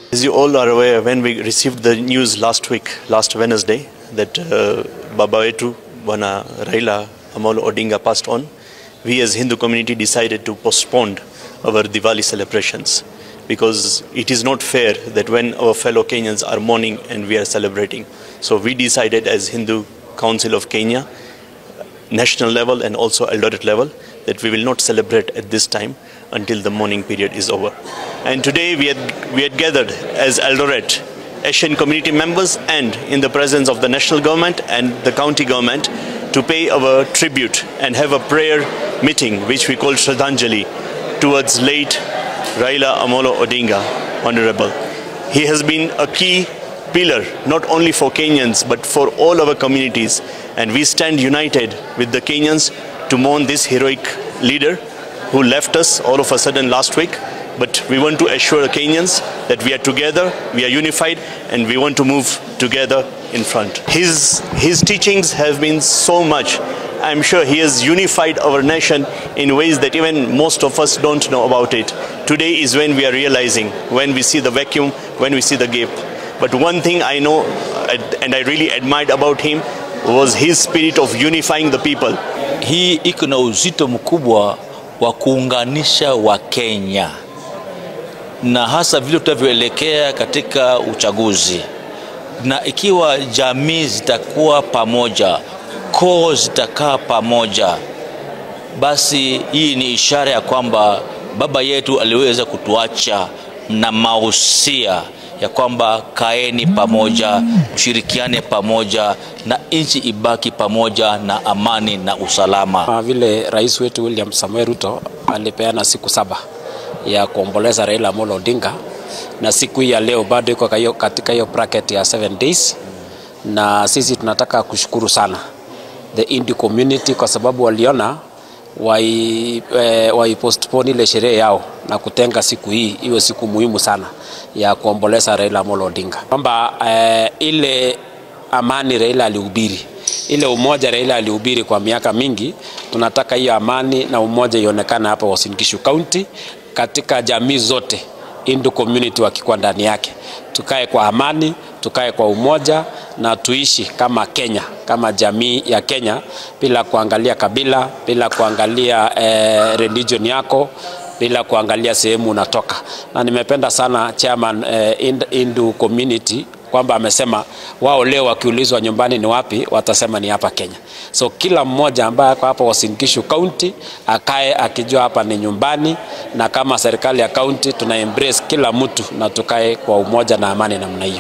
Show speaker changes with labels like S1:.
S1: As you all are aware, when we received the news last week, last Wednesday, that Baba wetu Bwana Raila Amolo Odinga passed on, we as Hindu community decided to postpone our Diwali celebrations because it is not fair that when our fellow Kenyans are mourning and we are celebrating. So we decided as Hindu Council of Kenya, national level and also Eldoret level, that we will not celebrate at this time until the mourning period is over. And today we had gathered as Eldoret Asian community members and in the presence of the national government and the county government to pay our tribute and have a prayer meeting, which we call Shraddhanjali, towards late Raila Amolo Odinga, Honorable. He has been a key pillar not only for Kenyans but for all our communities, and we stand united with the Kenyans to mourn this heroic leader who left us all of a sudden last week. But we want to assure the Kenyans that we are together, we are unified, and we want to move together in front. His teachings have been so much. I'm sure he has unified our nation in ways that even most of us don't know about it. Today is when we are realizing, when we see the vacuum, when we see the gap. But one thing I know and I really admired about him was his spirit of unifying the people.
S2: Hii iko na uzito mkubwa wa kuunganisha wa Kenya, na hasa vile tutavyoelekea katika uchaguzi, na ikiwa jamii zitakuwa pamoja, koo zitakaa pamoja, basi hii ni ishara ya kwamba baba yetu aliweza kutuacha na mausia ya kwamba kaeni pamoja, mshirikiane pamoja, na nchi ibaki pamoja na amani na usalama.
S3: Kama vile rais wetu William Samoei Ruto alipeana siku 7 ya kuomboleza Raila Amolo Odinga, na siku hii ya leo bado iko katika hiyo bracket ya 7 days. Na sisi tunataka kushukuru sana the Hindu community kwa sababu waliona wai postpone ile sherehe yao na kutenga siku hii iwe siku muhimu sana ya kuomboleza Raila Amolo Odinga. Kwamba ile amani Raila alihubiri, ile umoja Raila alihubiri kwa miaka mingi, tunataka hiyo amani na umoja ionekane hapa Uasin Gishu County katika jamii zote, Hindu community wakikuwa ndani yake. Tukae kwa amani, tukae kwa umoja na tuishi kama Kenya, kama jamii ya Kenya, bila kuangalia kabila, bila kuangalia religion yako, bila kuangalia sehemu unatoka. Na nimependa sana chairman Hindu community kwamba amesema wao leo wakiulizwa nyumbani ni wapi, watasema ni hapa Kenya. So kila mmoja ambaye ako hapa Uasin Gishu County akae akijua hapa ni nyumbani, na kama serikali ya county tuna embrace kila mtu na tukae kwa umoja na amani namna hiyo.